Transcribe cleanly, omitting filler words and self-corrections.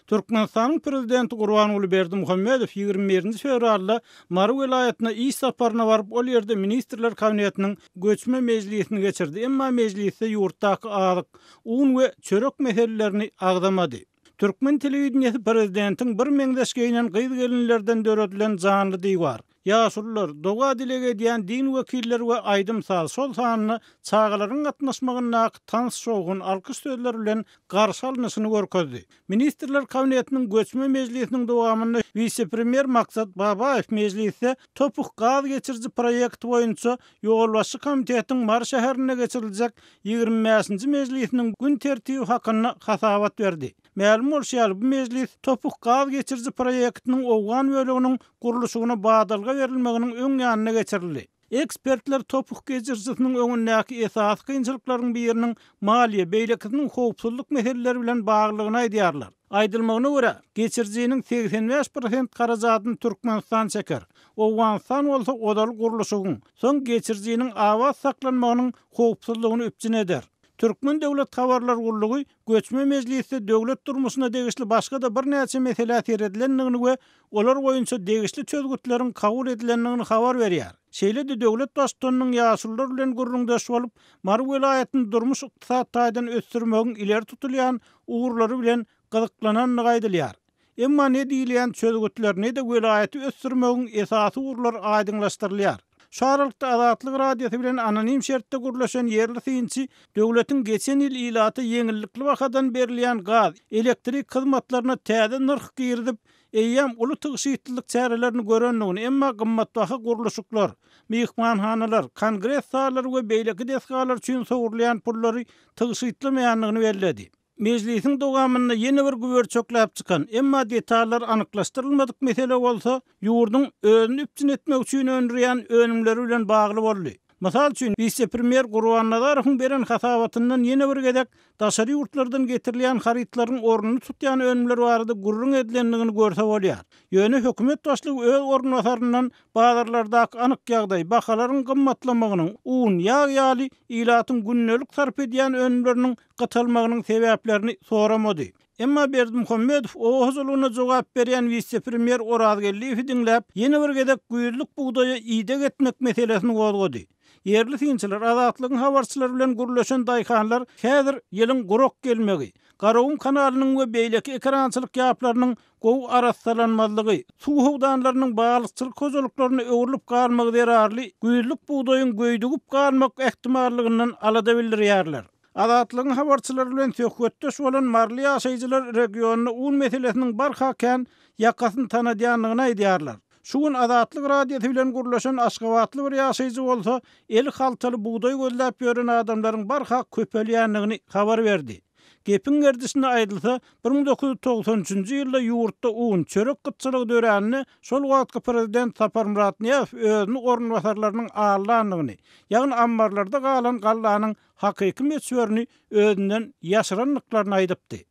Türkmenistanyň Prezidenti Gurbanguly Berdimuhamedow 21-nji fewralda Mary welaýatyna iş saparyna baryp, ol ýerde Ministrler Kabinetiniň göçme mejlisini geçirdi, emma mejlisde ýurtdaky azyk, un we çörek meselelerini agzamady. Türkmen telewideniýesi prezidentiň birmeňzeş geýnen gyz-gelinlerden döredilen janly diwar, ýaşulular, doga-dileg edýän din wekilleri we aýdym-saz, şol sanda çagalaryň gatnaşmagyndaky tans şowhun, alkyş sözleri bilen garşy alnyşyny görkezdi. Ministrler Kabinetiniň göçme mejlisiniň dowamynda wise-premýer Maksat Babaýew mejlisde Topuk gaz geçiriji proýekti boýunça ýolbaşçy komitetiň Mary şäherinde geçiriljek 25-nji mejlisiniň gün tertibi hakynda hasabat berdi. Mälim bolşy ýaly, bu mejlis Topuk gaz geçiriji proýektiniň owgan böleginiň gurluşygyna badalga berilmeginiň öň ýanynda geçirildi. Ekspertler Topuk geçirijisiniň öňündäki esasy kynçylyklaryň biriniň maliýe, beýlekisiniň howpsuzlyk meseleleri bilen baglydygyny aýdýarlar. Aýdylmagyna görä, geçirijiniň 85 prosent harajadyny Türkmenistan çeker. Owganystan bolsa ozal gurluşygyň, soň geçirijiniň abat saklanmagynyň howpsuzlygyny üpjün eder. Türkmen döwlet habarlar gullugy göçme mejlisde döwlet durmuşyna degişli başga-da birnäçe meselä seredilendigini we olar boýunça degişli çözgütleriň kabul edilendigini habar berýär. Şeýle-de döwlet Baştutanynyň ýaşulular bilen gürrüňdeş bolup, Mary welaýatyny durmuş-ykdysady taýdan ösdürmegiň ileri tutulýan ugurlary bilen gyzyklanandygy aýdylýar. Emma ne diýilýän çözgütler, ne-de welaýaty ösdürmegiň esasy ugurlary aýdyňlaşdyrylýar. Şu aralykda Azatlyk Radiosy bilen anonim şertde gürleşen ýerli synçy döwletiň geçen ýyl ilata ýeňillikli bahadan berilýän gaz, elektrik hyzmatlaryna täze nyrh girizip, eýýäm uly tygşytlylyk çärelerini görendigini, emma gymmatbaha gurluşyklar, myhmanhanalar, kongres zallary we beýleki desgalar üçin sowrulýan pullary tygşytlamaýandygyny belledi. Mejlisiň dowamynda ýene bir güberçekläp çykan, emma detallar anyklaşdyrylmadyk mesele bolsa, ýurduň özüni üpjün etmek üçin öndürýän önümleri bilen bagly boldy. Mysal üçin, wise-premýer Gurban Nazarowyň beren hasabatyndan ýene bir gezek daşary ýurtlardan getirilýän harytlaryň ornuny tutýan önümler barada gürrüň edilendigini görse bolýar. Ýöne hökümet başlygy öz orunbasaryndan bazarlardaky anyk ýagdaý, bahalaryň gymmatlamagynyň, un, ýag ýaly ilatyň gündelik sarp edýän önümleriniň gytalmagynyň sebäplerini soramady. Emma Berdimuhamedow oba hojalygyna jogap berýän wise-premýer Oraz Geldiýewi diňläp, ýene bir gezek güýzlük bugdaýa ideg etmek meselesini gozgady. Ýerli synçylar, Azatlygyň habarçylary bilen gürleşen daýhanlar häzir ýylyň gurak gelmegi, Garagum kanalynyň we beýleki ekerançylyk ýaplarynyň gowy arassalanmazlygy, suw howdanlarynyň balykçylyk hojalyklaryna öwrülip galmagy zerarly güýzlük bugdaýyň göýdügip galmak ähtimallygyndan alada bildirýärler. Azatlygyň habarçylary bilen söhbetdeş bolan maryly ýaşaýjylar regionda un meselesiniň barha kän ýakasyny tanadýandygyny aýdýarlar. Şu gün Azatlyk Radiosy bilen gürleşen aşgabatly bir ýaşaýjy bolsa eli haltaly bugdaý gözläp ýören adamlaryň barha köpelýändigini habar berdi. Gepiň gerdişinde aýdylsa, 1993-nji ýylda ýurtda un, çörek gytçylygy dörände, şol wagtky prezident Saparmyrat Nyýazow özüni orunbasarlarynyň aldandygyny, ýagny ammarlarda galan gallanyň hakyky möçberini özünden ýaşyrandyklaryny aýdypdy.